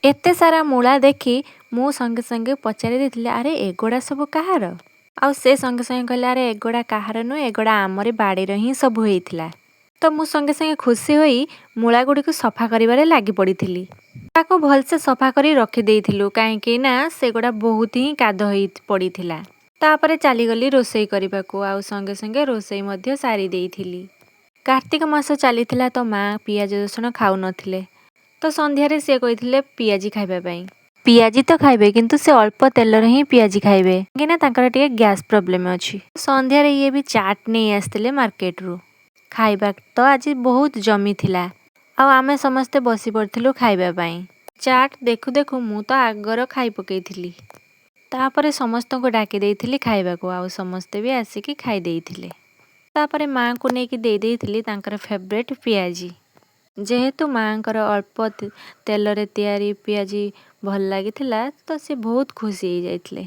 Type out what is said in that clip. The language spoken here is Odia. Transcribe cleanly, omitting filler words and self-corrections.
ଏତେ ସାରା ମୂଳା ଦେଖି ମୁଁ ସଙ୍ଗେ ସଙ୍ଗେ ପଚାରି ଦେଇଥିଲି, ଆରେ ଏଗୁଡ଼ା ସବୁ କାହାର? ଆଉ ସେ ସଙ୍ଗେ ସଙ୍ଗେ କହିଲେ, ଆରେ ଏଗୁଡ଼ା କାହାର ନୁହେଁ, ଏଗୁଡ଼ା ଆମରି ବାଡ଼ିରେ ହିଁ ସବୁ ହେଇଥିଲା। ତ ମୁଁ ସଙ୍ଗେ ସଙ୍ଗେ ଖୁସି ହୋଇ ମୂଳା ଗୁଡ଼ିକୁ ସଫା କରିବାରେ ଲାଗି ପଡ଼ିଥିଲି। ତାକୁ ଭଲସେ ସଫା କରି ରଖିଦେଇଥିଲୁ, କାହିଁକି ନା ସେଗୁଡ଼ା ବହୁତ ହିଁ କାଦ ହେଇ ପଡ଼ିଥିଲା। ତାପରେ ଚାଲିଗଲି ରୋଷେଇ କରିବାକୁ ଆଉ ସଙ୍ଗେ ସଙ୍ଗେ ରୋଷେଇ ମଧ୍ୟ ସାରି ଦେଇଥିଲି। କାର୍ତ୍ତିକ ମାସ ଚାଲିଥିଲା ତ ମା ପିଆଜ ରସୁଣ ଖାଉନଥିଲେ, ତ ସନ୍ଧ୍ୟାରେ ସିଏ କହିଥିଲେ ପିଆଜି ଖାଇବା ପାଇଁ। ପିଆଜି ତ ଖାଇବେ, କିନ୍ତୁ ସେ ଅଳ୍ପ ତେଲରେ ହିଁ ପିଆଜି ଖାଇବେ, କାହିଁକିନା ତାଙ୍କର ଟିକେ ଗ୍ୟାସ୍ ପ୍ରୋବ୍ଲେମ୍ ଅଛି। ସନ୍ଧ୍ୟାରେ ଇଏ ବି ଚାଟ୍ ନେଇ ଆସିଥିଲେ ମାର୍କେଟରୁ। ଖାଇବା ତ ଆଜି ବହୁତ ଜମିଥିଲା ଆଉ ଆମେ ସମସ୍ତେ ବସି ପଡ଼ିଥିଲୁ ଖାଇବା ପାଇଁ। ଚାଟ୍ ଦେଖୁ ଦେଖୁ ମୁଁ ତ ଆଗର ଖାଇ ପକେଇଥିଲି। ତାପରେ ସମସ୍ତଙ୍କୁ ଡାକି ଦେଇଥିଲି ଖାଇବାକୁ ଆଉ ସମସ୍ତେ ବି ଆସିକି ଖାଇ ଦେଇଥିଲେ। ତାପରେ ମାଆଙ୍କୁ ନେଇକି ଦେଇ ଦେଇଥିଲି ତାଙ୍କର ଫେଭରେଟ୍ ପିଆଜି। ଯେହେତୁ ମାଆଙ୍କର ଅଳ୍ପ ତେଲରେ ତିଆରି ପିଆଜି ଭଲ ଲାଗିଥିଲା, ତ ସେ ବହୁତ ଖୁସି ହେଇଯାଇଥିଲେ।